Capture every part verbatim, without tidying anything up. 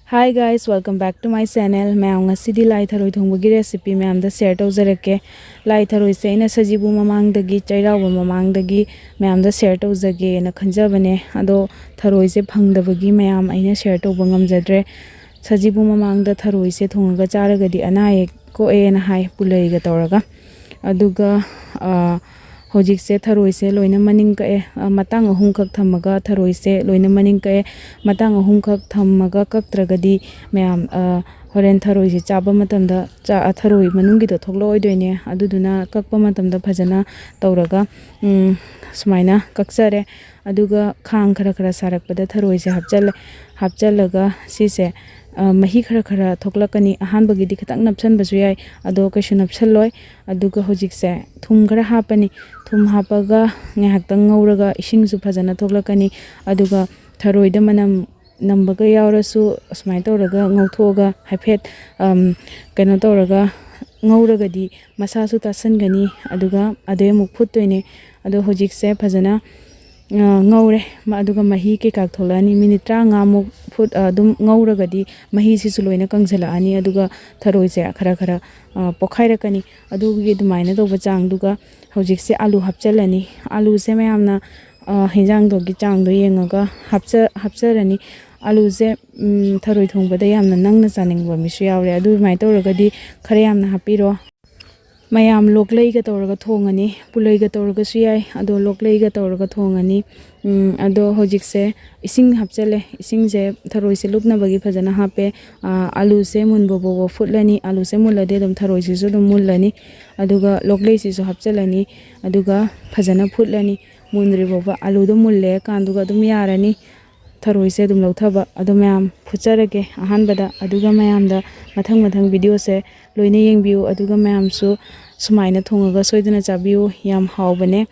Hi guys, welcome back to my channel. ꯃꯌꯥꯝ, ꯉꯁꯤꯗꯤ ꯂꯥꯏ ꯊꯔꯣꯏ ꯊꯣꯡꯕꯒꯤ recipe ꯃꯌꯥꯝꯗ share ꯇꯧꯖꯔꯛꯀꯦ꯫ ꯂꯥꯏ ꯊꯔꯣꯏꯁꯦ ꯑꯩꯅ ꯁꯖꯤꯕꯨ ꯃꯃꯥꯡꯗꯒꯤ, ꯆꯩꯔꯥꯎꯕ ꯃꯃꯥꯡꯗꯒꯤ ꯃꯌꯥꯝꯗ share ꯇꯧꯖꯒꯦꯅ ꯈꯟꯖꯕꯅꯦ꯫ ꯑꯗꯣ ꯊꯔꯣꯏꯁꯦ ꯐꯪꯗꯕꯒꯤ ꯃꯌꯥꯝ ꯑꯩꯅ share ꯇꯧꯕ ꯉꯝꯖꯗ꯭ꯔꯦ꯫ ꯁꯖꯤꯕꯨ ꯃꯃꯥꯡꯗ ꯊꯔꯣꯏꯁꯦ ꯊꯣꯡꯉꯒ ꯆꯥꯔꯒꯗꯤ ꯑꯅꯥ ꯑꯌꯦꯛ ꯀꯣꯛꯑꯦꯅ ꯍꯥꯏ, ꯄꯨꯂꯩꯒ ꯇꯧꯔꯒ꯫ ꯑꯗꯨꯒ, ꯑ, ꯍꯧꯖꯤꯛꯁꯦ ꯊꯔꯣꯏꯁꯦ ꯂꯣꯏꯅ ꯃꯅꯤꯡ ꯀꯛꯑꯦ꯫ ꯑ, ꯃꯇꯥꯡ ꯑꯍꯨꯝꯈꯛ ꯊꯝꯃꯒ ꯊꯔꯣꯏꯁꯦ ꯂꯣꯏꯅ ꯃꯅꯤꯡ ꯀꯛꯑꯦ꯫ ꯃꯇꯥꯡ ꯑꯍꯨꯝꯈꯛ ꯊꯝꯃꯒ ꯀꯛꯇ꯭ꯔꯒꯗꯤ ꯃꯌꯥꯝ, ꯑ, ꯍꯣꯔꯦꯟ ꯊꯔꯣꯏꯁꯦ ꯆꯥꯕ ꯃꯇꯝꯗ ꯆꯥ-, ꯊꯔꯣꯏ ꯃꯅꯨꯡꯒꯤꯗꯣ ꯊꯣꯛꯂꯛꯑꯣꯏꯗꯣꯏꯅꯦ꯫ ꯑꯗꯨꯗꯨꯅ ꯀꯛꯄ ꯃꯇꯝꯗ ꯐꯖꯅ ꯇꯧꯔꯒ, ꯎꯝ, ꯁꯨꯃꯥꯏꯅ ꯀꯛꯆꯔꯦ꯫ ꯑꯗꯨꯒ ꯈꯥꯡ ꯈꯔ ꯈꯔ ꯁꯥꯔꯛꯄꯗ ꯊꯔꯣꯏꯁꯦ ꯍꯥꯞꯆꯜꯂꯦ꯫ ꯍꯥꯞꯆꯜꯂꯒ ꯁꯤꯁꯦ, ꯑ, ꯃꯍꯤ ꯈꯔ ꯈꯔ ꯊꯣꯛꯂꯛꯀꯅꯤ꯫ ꯑꯍꯥꯟꯕꯒꯤꯗꯤ ꯈꯤꯇꯪ ꯅꯞꯁꯟꯕꯁꯨ ꯌꯥꯏ, ꯑꯗꯣ ꯀꯩꯁꯨ ꯅꯞꯁꯜꯂꯣꯏ꯫ ꯑꯗꯨꯒ ꯍꯧꯖꯤꯛꯁꯦ ꯊꯨꯝ ꯈꯔ ꯍꯥꯞꯄꯅꯤ꯫ ꯊꯨꯝ ꯍꯥꯞꯄꯒ ꯉꯥꯏꯍꯥꯛꯇꯪ ꯉꯧꯔꯒ ꯏꯁꯤꯡꯁꯨ ꯐꯖꯅ ꯊꯣꯛꯂꯛꯀꯅꯤ꯫ ꯑꯗꯨꯒ ꯊꯔꯣꯏꯗ ꯃꯅꯝ ꯅꯝꯕꯒ ꯌꯥꯎꯔꯁꯨ ꯑꯁꯨꯃꯥꯏꯅ ꯇꯧꯔꯒ ꯉꯧꯊꯣꯛꯑꯒ ꯍꯥꯏꯐꯦꯠ, ꯑꯝ, ꯀꯩꯅꯣ ꯇꯧꯔꯒ ꯉꯧꯔꯒꯗꯤ ꯃꯁꯥꯁꯨ ꯇꯥꯁꯟꯒꯅꯤ꯫ ꯑꯗꯨꯒ ꯑꯗꯩ ꯑꯃꯨꯛ ꯐꯨꯠꯇꯣꯏꯅꯦ꯫ ꯑꯗꯣ ꯍꯧꯖꯤꯛꯁꯦ ꯐꯖꯅ, ꯑ, ꯉꯧꯔꯦ꯫ ꯃ-, ꯑꯗꯨꯒ ꯃꯍꯤ ꯀꯩꯀꯥ ꯊꯣꯛꯂꯛꯑꯅꯤ꯫ ꯃꯤꯅꯤꯠ ꯇꯔꯥꯃꯉꯥꯃꯨꯛ ꯐꯨꯠ-, ꯑ, ꯑꯗꯨꯝ ꯉꯧꯔꯒꯗꯤ ꯃꯍꯤꯁꯤꯁꯨ ꯂꯣꯏꯅ ꯀꯪꯁꯤꯜꯂꯛꯑꯅꯤ꯫ ꯑꯗꯨꯒ ꯊꯔꯣꯏꯁꯦ ꯈꯔ ꯈꯔ, ꯑ, ꯄꯣꯛꯈꯥꯏꯔꯛꯀꯅꯤ꯫ ꯑꯗꯨꯒꯤ ꯑꯗꯨꯃꯥꯏꯅ ꯇꯧꯕ ꯆꯥꯡꯗꯨꯒ ꯍꯧꯖꯤꯛꯁꯦ ꯑꯥꯂꯨ ꯍꯥꯞꯆꯤꯜꯂꯅꯤ꯫ ꯑꯥꯂꯨꯁꯦ ꯃꯌꯥꯝꯅ, ꯑ, ꯍꯤꯟꯖꯥꯡꯗꯨꯒꯤ ꯆꯥꯡꯗꯣ ꯌꯦꯡꯉꯒ ꯍꯥꯞꯆ-, ꯍꯥꯞꯆꯔꯅꯤ꯫ ꯑꯥꯂꯨꯁꯦ, ꯎꯝ, ꯊꯔꯣꯏ ꯊꯣꯡꯕꯗ ꯌꯥꯝꯅ ꯅꯪꯅ ꯆꯥꯅꯤꯡꯕ ꯃꯤꯁꯨ ꯌꯥꯎꯔꯦ꯫ ꯑꯗꯨꯃꯥꯏꯅ ꯇꯧꯔꯒꯗꯤ ꯈꯔ ꯌꯥꯝꯅ ꯍꯥꯞꯄꯤꯔꯣ꯫ ꯃꯌꯥꯝ ꯂꯣꯛꯂꯩꯒ ꯇꯧꯔꯒ ꯊꯣꯡꯉꯅꯤ, ꯄꯨꯂꯩꯒ ꯇꯧꯔꯒꯁꯨ ꯌꯥꯏ, ꯑꯗꯣ ꯂꯣꯛꯂꯩꯒ ꯇꯧꯔꯒ ꯊꯣꯡꯉꯅꯤ꯫ ꯎꯝ, ꯑꯗꯣ ꯍꯧꯖꯤꯛꯁꯦ ꯏꯁꯤꯡ ꯍꯥꯞꯆꯜꯂꯦ꯫ ꯏꯁꯤꯡꯁꯦ ꯊꯔꯣꯏꯁꯦ ꯂꯨꯞꯅꯕꯒꯤ ꯐꯖꯅ ꯍꯥꯞꯄꯦ꯫ ꯑꯥ, ꯑꯥꯂꯨꯁꯦ ꯃꯨꯟꯕ ꯐꯥꯎꯕ ꯐꯨꯠꯂꯅꯤ꯫ ꯑꯥꯂꯨꯁꯦ ꯃꯨꯜꯂꯗꯤ ꯑꯗꯨꯝ ꯊꯔꯣꯏꯁꯤꯁꯨ ꯑꯗꯨꯝ ꯃꯨꯜꯂꯅꯤ꯫ ꯑꯗꯨꯒ ꯂꯣꯛꯂꯩꯁꯤꯁꯨ ꯍꯥꯞꯆꯜꯂꯅꯤ꯫ ꯑꯗꯨꯒ ꯐꯖꯅ ꯐꯨꯠꯂꯅꯤ꯫ ꯃꯨꯟꯗ꯭ꯔꯤ ꯐꯥꯎꯕ ꯑꯥꯂꯨꯗꯣ ꯃꯨꯜꯂꯦ ꯀꯥꯟꯗꯨꯒ ꯑꯗꯨꯝ ꯌꯥꯔꯅꯤ꯫ ꯊꯔꯣꯏꯁꯦ ꯑꯗꯨꯝ ꯂꯧꯊꯕ꯫ ꯑꯗꯣ ꯃꯌꯥꯝ ꯐꯨꯠꯆꯔꯒꯦ ꯑꯍꯥꯟꯕꯗ, ꯑꯗꯨꯒ ꯃꯌꯥꯝꯗ ꯃꯊꯪ ꯃꯊꯪ videoꯁꯦ ꯂꯣꯏꯅ ꯌꯦꯡꯕꯤꯌꯨ, ꯑꯗꯨꯒ ꯃꯌꯥꯝꯁꯨ ꯁꯨꯃꯥꯏꯅ ꯊꯣꯡꯉꯒ ꯁꯣꯏꯗꯅ ꯆꯥꯕꯤꯌꯨ, ꯌꯥꯝ ꯍꯥꯎꯕꯅꯦ꯫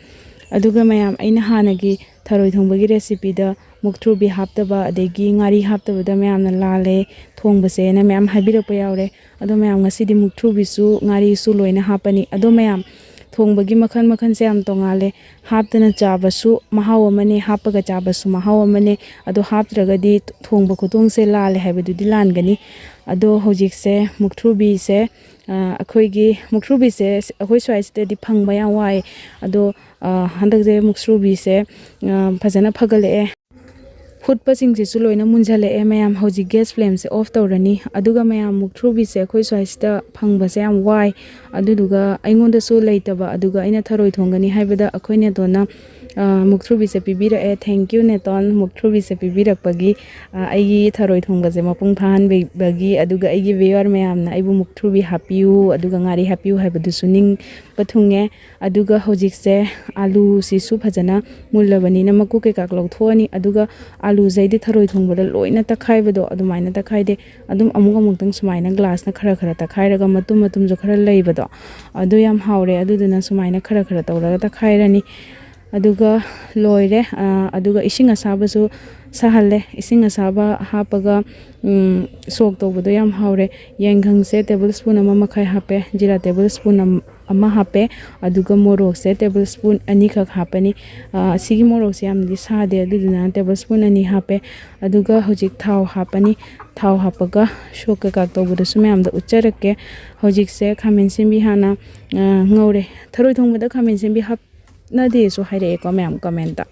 ꯑꯗꯨꯒ ꯃꯌꯥꯝ, ꯑꯩꯅ ꯍꯥꯟꯅꯒꯤ ꯊꯔꯣꯏ ꯊꯣꯡꯕꯒꯤ recipeꯗ ꯃꯨꯛꯊ꯭ꯔꯨꯕꯤ ꯍꯥꯞꯇꯕ ꯑꯗꯒꯤ ꯉꯥꯔꯤ ꯍꯥꯞꯇꯕꯗ ꯃꯌꯥꯝꯅ ꯂꯥꯜꯂꯦ ꯊꯣꯡꯕꯁꯦꯅ ꯃꯌꯥꯝ ꯍꯥꯏꯕꯤꯔꯛꯄ ꯌꯥꯎꯔꯦ꯫ ꯑꯗꯣ ꯃꯌꯥꯝ, ꯉꯁꯤꯗꯤ ꯃꯨꯛꯊ꯭ꯔꯨꯕꯤꯁꯨ ꯉꯥꯔꯤꯁꯨ ꯂꯣꯏꯅ ꯍꯥꯞꯄꯅꯤ꯫ ꯑꯗꯣ ꯃꯌꯥꯝ, ꯊꯣꯡꯕꯒꯤ ꯃꯈꯜ ꯃꯈꯜꯁꯦ ꯌꯥꯝ ꯇꯣꯡꯉꯥꯜꯂꯦ꯫ ꯍꯥꯞꯇꯅ ꯆꯥꯕꯁꯨ ꯃꯍꯥꯎ ꯑꯃꯅꯦ, ꯍꯥꯞꯄꯒ ꯆꯥꯕꯁꯨ ꯃꯍꯥꯎ ꯑꯃꯅꯦ꯫ ꯑꯗꯣ ꯍꯥꯞꯇ꯭ꯔꯒꯗꯤ ꯊꯣꯡꯕ ꯈꯨꯊꯣꯡꯁꯦ ꯂꯥꯜꯂꯦ ꯍꯥꯏꯕꯗꯨꯗꯤ ꯂꯥꯟꯒꯅꯤ꯫ ꯑꯗꯣ ꯍꯧꯖꯤꯛꯁꯦ ꯃꯨꯛꯊ꯭ꯔꯨꯕꯤꯁꯦ, ꯑ, ꯑꯩꯈꯣꯏꯒꯤ ꯃꯨꯛꯊ꯭ꯔꯨꯕꯤꯁꯦ ꯑꯩꯈꯣꯏ ꯁ꯭ꯋꯥꯏꯁꯤꯗꯗꯤ ꯐꯪꯕ ꯌꯥꯝ ꯋꯥꯏ꯫ ꯑꯗꯣ, ꯑ, ꯍꯟꯗꯛꯁꯦ ꯃꯨꯛꯊ꯭ꯔꯨꯕꯤꯁꯦ, ꯑ, ꯐꯖꯅ ꯐꯒꯠꯂꯛꯑꯦ꯫ ꯐꯨꯠꯄꯁꯤꯡꯁꯤꯁꯨ ꯂꯣꯏꯅ ꯃꯨꯟꯖꯜꯂꯛꯑꯦ ꯃꯌꯥꯝ꯫ ꯍꯧꯖꯤꯛ gas flameꯁꯦ off ꯇꯧꯔꯅꯤ꯫ ꯑꯗꯨꯒ ꯃꯌꯥꯝ, ꯃꯨꯛꯊ꯭ꯔꯨꯕꯤꯁꯦ ꯑꯩꯈꯣꯏ ꯁ꯭ꯋꯥꯏꯁꯤꯗ ꯐꯪꯕꯁꯦ ꯌꯥꯝ ꯋꯥꯏ꯫ ꯑꯗꯨꯗꯨꯒ ꯑꯩꯉꯣꯟꯗꯁꯨ ꯂꯩꯇꯕ, ꯑꯗꯨꯒ ꯑꯩꯅ ꯊꯔꯣꯏ ꯊꯣꯡꯒꯅꯤ ꯍꯥꯏꯕꯗ ꯑꯩꯈꯣꯏ ꯅꯦꯇꯣꯟꯅ, ꯑ, ꯃꯨꯛꯊ꯭ꯔꯨꯕꯤꯁꯦ ꯄꯤꯕꯤꯔꯛꯑꯦ꯫ Thank you ꯅꯦꯇꯣꯟ, ꯃꯨꯛꯊ꯭ꯔꯨꯕꯤꯁꯦ ꯄꯤꯕꯤꯔꯛꯄꯒꯤ, ꯑ, ꯑꯩꯒꯤ ꯊꯔꯣꯏ ꯊꯣꯡꯕꯁꯦ ꯃꯄꯨꯡ ꯐꯥꯍꯟꯕꯤꯕꯒꯤ꯫ ꯑꯗꯨꯒ ꯑꯩꯒꯤ viewer ꯃꯌꯥꯝꯅ ꯑꯩꯕꯨ ꯃꯨꯛꯊ꯭ꯔꯨꯕꯤ ꯍꯥꯞꯄꯤꯌꯨ, ꯑꯗꯨꯒ ꯉꯥꯔꯤ ꯍꯥꯞꯄꯤꯌꯨ ꯍꯥꯏꯕꯗꯨꯁꯨ ꯅꯤꯡꯕ ꯊꯨꯡꯉꯦ꯫ ꯑꯗꯨꯒ ꯍꯧꯖꯤꯛꯁꯦ ꯑꯥꯂꯨꯁꯤꯁꯨ ꯐꯖꯅ ꯃꯨꯜꯂꯕꯅꯤꯅ ꯃꯀꯨ ꯀꯩꯀꯥ ꯂꯧꯊꯣꯛꯑꯅꯤ꯫ ꯑꯗꯨꯒ ꯑꯥꯂꯨꯁꯦ ꯑꯩꯗꯤ ꯊꯔꯣꯏ ꯊꯣꯡꯕꯗ ꯂꯣꯏꯅ ꯇꯛꯈꯥꯏꯕꯗꯣ ꯑꯗꯨꯃꯥꯏꯅ ꯇꯛꯈꯥꯏꯗꯦ꯫ ꯑꯗꯨꯝ ꯑꯃꯨꯛ ꯑꯃꯨꯛꯇꯪ ꯁꯨꯃꯥꯏꯅ glassꯅ ꯈꯔ ꯈꯔ ꯇꯛꯈꯥꯏꯔꯒ ꯃꯇꯨꯝ ꯃꯇꯨꯝꯁꯨ ꯈꯔ ꯂꯩꯕꯗꯣ, ꯑꯗꯨ ꯌꯥꯝ ꯍꯥꯎꯔꯦ꯫ ꯑꯗꯨꯗꯨꯅ ꯁꯨꯃꯥꯏꯅ ꯈꯔ ꯈꯔ ꯇꯧꯔꯒ ꯇꯛꯈꯥꯏꯔꯅꯤ꯫ ꯑꯗꯨꯒ ꯂꯣꯏꯔꯦ꯫ ꯑ, ꯑꯗꯨꯒ ꯏꯁꯤꯡ ꯑꯁꯥꯕꯁꯨ ꯁꯥꯍꯜꯂꯦ꯫ ꯏꯁꯤꯡ ꯑꯁꯥꯕ ꯍꯥꯞꯄꯒ, ꯎꯝ, soak ꯇꯧꯕꯗꯣ ꯌꯥꯝ ꯍꯥꯎꯔꯦ꯫ ꯌꯥꯏꯉꯪꯁꯦ table spoon ꯑꯃ ꯃꯈꯥꯏ ꯍꯥꯞꯄꯦ, ꯖꯤꯔꯥ table spoon ꯑꯃ, ꯑꯃ ꯍꯥꯞꯄꯦ, ꯑꯗꯨꯒ ꯃꯣꯔꯣꯛꯁꯦ table spoon ꯑꯅꯤꯈꯛ ꯍꯥꯞꯄꯅꯤ꯫ ꯑ, ꯁꯤꯒꯤ ꯃꯣꯔꯣꯛꯁꯦ ꯌꯥꯝꯅꯗꯤ ꯁꯥꯗꯦ, ꯑꯗꯨꯗꯨꯅ table spoon ꯑꯅꯤ ꯍꯥꯞꯄꯦ꯫ ꯑꯗꯨꯒ ꯍꯧꯖꯤꯛ ꯊꯥꯎ ꯍꯥꯞꯄꯅꯤ꯫ ꯊꯥꯎ ꯍꯥꯞꯄꯒ soak ꯀꯩꯀꯥ ꯇꯧꯕꯗꯁꯨ ꯃꯌꯥꯝꯗ ꯎꯠꯆꯔꯛꯀꯦ꯫ ꯍꯧꯖꯤꯛꯁꯦ ꯈꯥꯃꯦꯟ ꯑꯁꯤꯟꯕꯤ ꯍꯥꯟꯅ, ꯑ, ꯉꯧꯔꯦ꯫ ꯊꯔꯣꯏ ꯊꯣꯡꯕꯗ ꯈꯥꯃꯦꯟ ꯑꯁꯤꯟꯕꯤ ꯍꯥꯞꯅꯗꯦꯁꯨ ꯍꯥꯏꯔꯛꯑꯦꯀꯣ ꯃꯌꯥꯝ commentꯇ꯫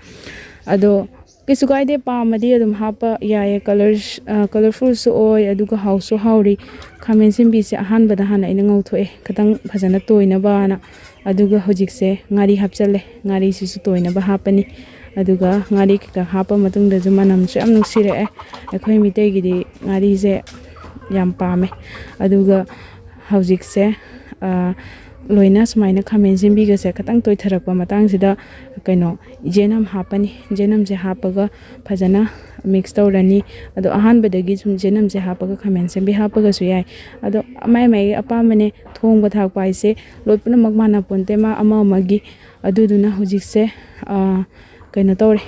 ꯑꯗꯣ ꯀꯩꯁꯨ ꯀꯥꯏꯗꯦ, ꯄꯥꯝꯃꯗꯤ ꯑꯗꯨꯝ ꯍꯥꯞꯄ ꯌꯥꯏꯌꯦ꯫ Color, ꯑ, colourfulꯁꯨ ꯑꯣꯏ, ꯑꯗꯨꯒ ꯍꯥꯎꯁꯨ ꯍꯥꯎꯔꯤ꯫ ꯈꯥꯃꯦꯟ ꯑꯁꯤꯟꯕꯤꯁꯦ ꯑꯍꯥꯟꯕꯗ ꯍꯥꯟꯅ ꯑꯩꯅ ꯉꯧꯊꯣꯛꯑꯦ, ꯈꯤꯇꯪ ꯐꯖꯅ ꯇꯣꯏꯅꯕꯅ꯫ ꯑꯗꯨꯒ ꯍꯧꯖꯤꯛꯁꯦ ꯉꯥꯔꯤ ꯍꯥꯞꯆꯜꯂꯦ꯫ ꯉꯥꯔꯤꯁꯤꯁꯨ ꯇꯣꯏꯅꯕ ꯍꯥꯞꯄꯅꯤ꯫ ꯑꯗꯨꯒ ꯉꯥꯔꯤ ꯀꯩꯀꯥ ꯍꯥꯞꯄ ꯃꯇꯨꯡꯗꯁꯨ ꯃꯅꯝꯁꯨ ꯌꯥꯝ ꯅꯨꯡꯁꯤꯔꯛꯑꯦ꯫ ꯑꯩꯈꯣꯏ ꯃꯤꯇꯩꯒꯤꯗꯤ ꯉꯥꯔꯤꯁꯦ ꯌꯥꯝ ꯄꯥꯝꯃꯦ꯫ ꯑꯗꯨꯒ ꯍꯧꯖꯤꯛꯁꯦ, ꯑ, ꯂꯣꯏꯅ ꯁꯨꯃꯥꯏꯅ ꯈꯥꯃꯦꯟ ꯑꯁꯤꯟꯕꯤꯒꯁꯦ ꯈꯤꯇꯪ ꯇꯣꯏꯊꯔꯛꯄ ꯃꯇꯥꯡꯁꯤꯗ ꯀꯩꯅꯣ ꯌꯦꯅꯝ ꯍꯥꯞꯄꯅꯤ꯫ ꯌꯦꯅꯝꯁꯦ ꯍꯥꯞꯄꯒ ꯐꯖꯅ mix ꯇꯧꯔꯅꯤ꯫ ꯑꯗꯣ ꯑꯍꯥꯟꯕꯗꯒꯤ ꯁꯨꯝ ꯌꯦꯅꯝꯁꯦ ꯍꯥꯞꯄꯒ ꯈꯥꯃꯦꯟ ꯑꯁꯤꯟꯕꯤ ꯍꯥꯞꯄꯒꯁꯨ ꯌꯥꯏ꯫ ꯑꯗꯣ ꯃꯥꯏ ꯃꯥꯏꯒꯤ ꯑꯄꯥꯝꯕꯅꯦ꯫ ꯊꯣꯡꯕ ꯊꯥꯛꯄ ꯍꯥꯏꯁꯦ ꯂꯣꯏ ꯄꯨꯝꯅꯃꯛ ꯃꯥꯟꯅ ꯄꯣꯟꯇꯦ, ꯃꯥ ꯑꯃ ꯑꯃꯒꯤ꯫ ꯑꯗꯨꯗꯨꯅ ꯍꯧꯖꯤꯛꯁꯦ, ꯑ, ꯀꯩꯅꯣ ꯇꯧꯔꯦ,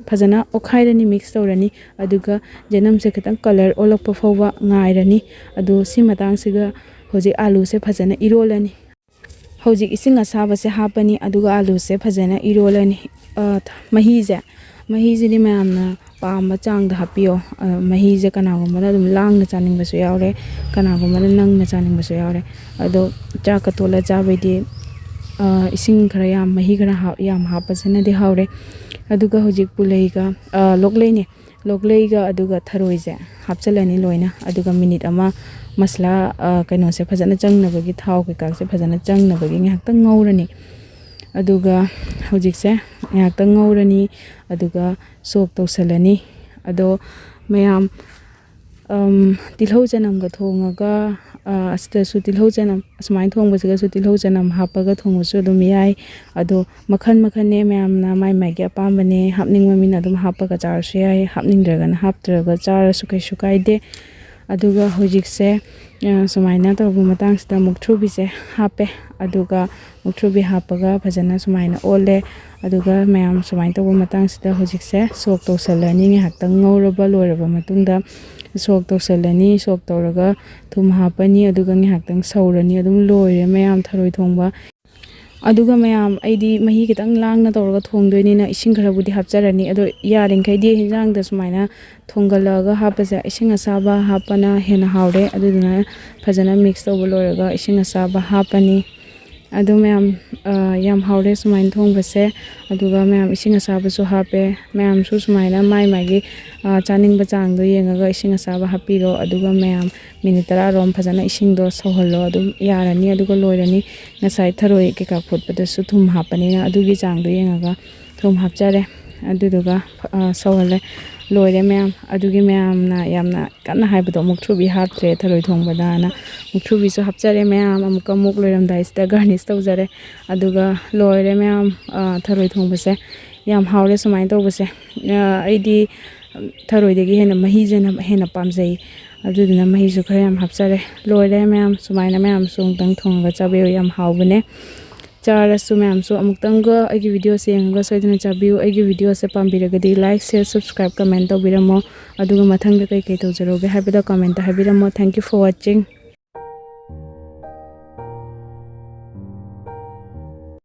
ꯐꯖꯅ ꯑꯣꯠꯈꯥꯏꯔꯅꯤ, mix ꯇꯧꯔꯅꯤ꯫ ꯑꯗꯨꯒ ꯌꯦꯅꯝꯁꯦ ꯈꯤꯇꯪ colour ꯑꯣꯜꯂꯛꯄ ꯐꯥꯎꯕ ꯉꯥꯏꯔꯅꯤ꯫ ꯑꯗꯣ ꯁꯤ ꯃꯇꯥꯡꯁꯤꯒ ꯍꯧꯖꯤꯛ ꯑꯥꯂꯨꯁꯦ ꯐꯖꯅ ꯏꯔꯣꯜꯂꯅꯤ꯫ ꯍꯧꯖꯤꯛ ꯏꯁꯤꯡ ꯑꯁꯥꯕꯁꯦ ꯍꯥꯞꯄꯅꯤ, ꯑꯗꯨꯒ ꯑꯂꯨꯁꯦ ꯐꯖꯅ ꯏꯔꯣꯜꯂꯅꯤ꯫ ꯑ, ꯃꯍꯤꯁꯦ, ꯃꯍꯤꯁꯤꯗꯤ ꯃꯌꯥꯝꯅ ꯄꯥꯝꯕ ꯆꯥꯡꯗ ꯍꯥꯞꯄꯤꯌꯣ꯫ ꯑ, ꯃꯍꯤꯁꯦ ꯀꯅꯥꯒꯨꯝꯕꯅ ꯑꯗꯨꯝ ꯂꯥꯡꯅ ꯆꯥꯅꯤꯡꯕꯁꯨ ꯌꯥꯎꯔꯦ, ꯀꯅꯥꯒꯨꯝꯕꯅ ꯅꯪꯅ ꯆꯥꯅꯤꯡꯕꯁꯨ ꯌꯥꯎꯔꯦ꯫ ꯑꯗꯣ ꯆꯥꯛꯀ ꯇꯣꯠꯂ ꯆꯥꯕꯩꯗꯤ, ꯑ, ꯏꯁꯤꯡ ꯈꯔ ꯌꯥꯝ, ꯃꯍꯤ ꯈꯔ ꯍꯥꯞ-, ꯌꯥꯝ ꯍꯥꯞꯄꯁꯤꯅꯗꯤ ꯍꯥꯎꯔꯦ꯫ ꯑꯗꯨꯒ ꯍꯧꯖꯤꯛ ꯄꯨꯂꯩꯒ, ꯑ, ꯂꯣꯛꯂꯩꯅꯦ, ꯂꯣꯛꯂꯩꯒ ꯑꯗꯨꯒ ꯊꯔꯣꯏꯁꯦ ꯍꯥꯞꯆꯤꯜꯂꯅꯤ ꯂꯣꯏꯅ꯫ ꯑꯗꯨꯒ ꯃꯤꯅꯤꯠ ꯑꯃ ꯃꯁꯂꯥ, ꯑ, ꯀꯩꯅꯣꯁꯦ ꯐꯖꯅ ꯆꯪꯅꯕꯒꯤ, ꯊꯥꯎ ꯀꯩꯀꯥꯁꯦ ꯐꯖꯅ ꯆꯪꯅꯕꯒꯤ ꯉꯥꯏꯍꯥꯛꯇꯪ ꯉꯧꯔꯅꯤ꯫ ꯑꯗꯨꯒ ꯍꯧꯖꯤꯛꯁꯦ ꯉꯥꯏꯍꯥꯛꯇꯪ ꯉꯧꯔꯅꯤ, ꯑꯗꯨꯒ ꯁꯣꯛ ꯇꯧꯁꯜꯂꯅꯤ꯫ ꯑꯗꯣ ꯃꯌꯥꯝ, ꯑꯝ, ꯇꯤꯜꯍꯧ ꯆꯅꯝꯒ ꯊꯣꯡꯉꯒ, ꯑ, ꯑꯁꯤꯗꯁꯨ ꯇꯤꯜꯍꯧ ꯆꯅꯝ, ꯑꯁꯨꯃꯥꯏꯅ ꯊꯣꯡꯕꯁꯤꯒꯁꯨ ꯇꯤꯜꯍꯧ ꯆꯅꯝ ꯍꯥꯞꯄꯒ ꯊꯣꯡꯕꯁꯨ ꯑꯗꯨꯝ ꯌꯥꯏ꯫ ꯑꯗꯣ ꯃꯈꯜ ꯃꯈꯜꯅꯦ, ꯃꯌꯥꯝꯅ ꯃꯥꯏ ꯃꯥꯏꯒꯤ ꯑꯄꯥꯝꯕꯅꯦ, ꯍꯥꯞꯅꯤꯡꯕ ꯃꯤꯅ ꯑꯗꯨꯝ ꯍꯥꯞꯄꯒ ꯆꯥꯔꯁꯨ ꯌꯥꯏ, ꯍꯥꯞꯅꯤꯡꯗ꯭ꯔꯒꯅ ꯍꯥꯞꯇ꯭ꯔꯒ ꯆꯥꯔꯁꯨ ꯀꯩꯁꯨ ꯀꯥꯏꯗꯦ꯫ ꯑꯗꯨꯒ ꯍꯧꯖꯤꯛꯁꯦ, ꯑ, ꯁꯨꯃꯥꯏꯅ ꯇꯧꯕ ꯃꯇꯥꯡꯁꯤꯗ ꯃꯨꯛꯊ꯭ꯔꯨꯕꯤꯁꯦ ꯍꯥꯞꯄꯦ꯫ ꯑꯗꯨꯒ ꯃꯨꯛꯊ꯭ꯔꯨꯕꯤ ꯍꯥꯞꯄꯒ ꯐꯖꯅ ꯁꯨꯃꯥꯏꯅ ꯑꯣꯜꯂꯦ꯫ ꯑꯗꯨꯒ ꯃꯌꯥꯝ ꯁꯨꯃꯥꯏꯅ ꯇꯧꯕ ꯃꯇꯥꯡꯁꯤꯗ ꯍꯧꯖꯤꯛꯁꯦ ꯁꯣꯛ ꯇꯧꯁꯜꯂꯅꯤ꯫ ꯉꯥꯏꯍꯥꯛꯇꯪ ꯉꯧꯔꯕ ꯂꯣꯏꯔꯕ ꯃꯇꯨꯡꯗ ꯁꯣꯛ ꯇꯧꯁꯜꯂꯅꯤ꯫ ꯁꯣꯛ ꯇꯧꯔꯒ ꯊꯨꯝ ꯍꯥꯞꯄꯅꯤ꯫ ꯑꯗꯨꯒ ꯉꯥꯏꯍꯥꯛꯇꯪ ꯁꯧꯔꯅꯤ꯫ ꯑꯗꯨꯝ ꯂꯣꯏꯔꯦ ꯃꯌꯥꯝ, ꯊꯔꯣꯏ ꯊꯣꯡꯕ꯫ ꯑꯗꯨꯒ ꯃꯌꯥꯝ, ꯑꯩꯗꯤ ꯃꯍꯤ ꯈꯤꯇꯪ ꯂꯥꯡꯅ ꯇꯧꯔꯒ ꯊꯣꯡꯗꯣꯏꯅꯤꯅ ꯏꯁꯤꯡ ꯈꯔꯕꯨꯗꯤ ꯍꯥꯞꯆꯔꯅꯤ꯫ ꯑꯗꯣ ꯌꯥꯔꯤꯈꯩꯗꯤ ꯍꯤꯟꯖꯥꯡꯗ ꯁꯨꯃꯥꯏꯅ ꯊꯣꯡꯒꯠꯂꯛꯑꯒ ꯍꯥꯞꯄꯁꯦ, ꯏꯁꯤꯡ ꯑꯁꯥꯕ ꯍꯥꯞꯄꯅ ꯍꯦꯟꯅ ꯍꯥꯎꯔꯦ꯫ ꯑꯗꯨꯗꯨꯅ ꯐꯖꯅ ꯃꯤꯛꯁ ꯇꯧꯕ ꯂꯣꯏꯔꯒ ꯏꯁꯤꯡ ꯑꯁꯥꯕ ꯍꯥꯞꯄꯅꯤ꯫ ꯑꯗꯨ ꯃꯌꯥꯝ, ꯑ, ꯌꯥꯝ ꯍꯥꯎꯔꯦ ꯁꯨꯃꯥꯏꯅ ꯊꯣꯡꯕꯁꯦ꯫ ꯑꯗꯨꯒ ꯃꯌꯥꯝ ꯏꯁꯤꯡ ꯑꯁꯥꯕꯁꯨ ꯍꯥꯞꯄꯦ꯫ ꯃꯌꯥꯝꯁꯨ ꯁꯨꯃꯥꯏꯅ ꯃꯥꯏ ꯃꯥꯒꯤ, ꯑ, ꯆꯥꯅꯤꯡꯕ ꯆꯥꯡꯗꯣ ꯌꯦꯡꯉꯒ ꯏꯁꯤꯡ ꯑꯁꯥꯕ ꯍꯥꯞꯄꯤꯔꯣ꯫ ꯑꯗꯨꯒ ꯃꯌꯥꯝ ꯃꯤꯅꯤꯠ ꯇꯔꯥꯔꯣꯝ ꯐꯖꯅ ꯏꯁꯤꯡꯗꯣ ꯁꯧꯍꯜꯂꯣ꯫ ꯑꯗꯨꯝ ꯌꯥꯔꯅꯤ꯫ ꯑꯗꯨꯒ ꯂꯣꯏꯔꯅꯤ꯫ ꯉꯁꯥꯏ ꯊꯔꯣꯏ ꯀꯩꯀꯥ ꯐꯨꯠꯄꯗꯁꯨ ꯊꯨꯝ ꯍꯥꯞꯄꯅꯤꯅ ꯑꯗꯨꯒꯤ ꯆꯥꯡꯗꯣ ꯌꯦꯡꯉꯒ ꯊꯨꯝ ꯍꯥꯞꯆꯔꯦ꯫ ꯑꯗꯨꯗꯨꯒ, ꯑ, ꯁꯧꯍꯜꯂꯦ꯫ ꯂꯣꯏꯔꯦ ꯃꯌꯥꯝ꯫ ꯑꯗꯨꯒꯤ ꯃꯌꯥꯝꯅ ꯌꯥꯝꯅ ꯀꯟꯅ ꯍꯥꯏꯕꯗꯣ, "ꯃꯨꯛꯊ꯭ꯔꯨꯕꯤ ꯍꯥꯞꯇ꯭ꯔꯦ ꯊꯔꯣꯏ ꯊꯣꯡꯕꯗꯅ", ꯃꯨꯛꯊ꯭ꯔꯨꯕꯤꯁꯨ ꯍꯥꯞꯆꯔꯦ ꯃꯌꯥꯝ꯫ ꯑꯃꯨꯛꯀ ꯑꯃꯨꯛ ꯂꯣꯏꯔꯝꯗꯥꯏꯁꯤꯗ ꯒꯥꯔꯅꯤꯁ ꯇꯧꯖꯔꯦ꯫ ꯑꯗꯨꯒ ꯂꯣꯏꯔꯦ ꯃꯌꯥꯝ, ꯑ, ꯊꯔꯣꯏ ꯊꯣꯡꯕꯁꯦ꯫ ꯌꯥꯝ ꯍꯥꯎꯔꯦ ꯁꯨꯃꯥꯏꯅ ꯇꯧꯕꯁꯦ꯫ ꯑ, ꯑꯩꯗꯤ ꯊꯔꯣꯏꯗꯒꯤ ꯍꯦꯟꯅ ꯃꯍꯤꯁꯤꯅ ꯍꯦꯟꯅ ꯄꯥꯝꯖꯩ꯫ ꯑꯗꯨꯗꯨꯅ ꯃꯍꯤꯁꯨ ꯈꯔ ꯌꯥꯝ ꯍꯥꯞꯆꯔꯦ꯫ ꯂꯣꯏꯔꯦ ꯃꯌꯥꯝ, ꯁꯨꯃꯥꯏꯅ ꯃꯌꯥꯝꯁꯨ ꯑꯃꯨꯛꯇꯪ ꯊꯣꯡꯉꯒ ꯆꯥꯕꯤꯌꯨ, ꯌꯥꯝ ꯍꯥꯎꯕꯅꯦ꯫ ꯆꯥꯔꯁꯨ ꯃꯌꯥꯝꯁꯨ ꯑꯃꯨꯛꯇꯪꯒ ꯑꯩꯒꯤ ꯚꯤꯗꯤꯑꯣꯁꯦ ꯌꯦꯡꯉꯒ ꯁꯣꯏꯗꯅ ꯆꯥꯕꯤꯌꯨ꯫ ꯑꯩꯒꯤ ꯚꯤꯗꯤꯑꯣꯁꯦ ꯄꯥꯝꯕꯤꯔꯒꯗꯤ like, share, subscribe, comment ꯇꯧꯕꯤꯔꯝꯃꯣ꯫ ꯑꯗꯨꯒ ꯃꯊꯪꯗ ꯀꯩ ꯀꯩ ꯇꯧꯖꯔꯛꯎꯒꯦ ꯍꯥꯏꯕꯗꯣ comment ꯍꯥꯏꯕꯤꯔꯝꯃꯣ꯫ Thank you for watching.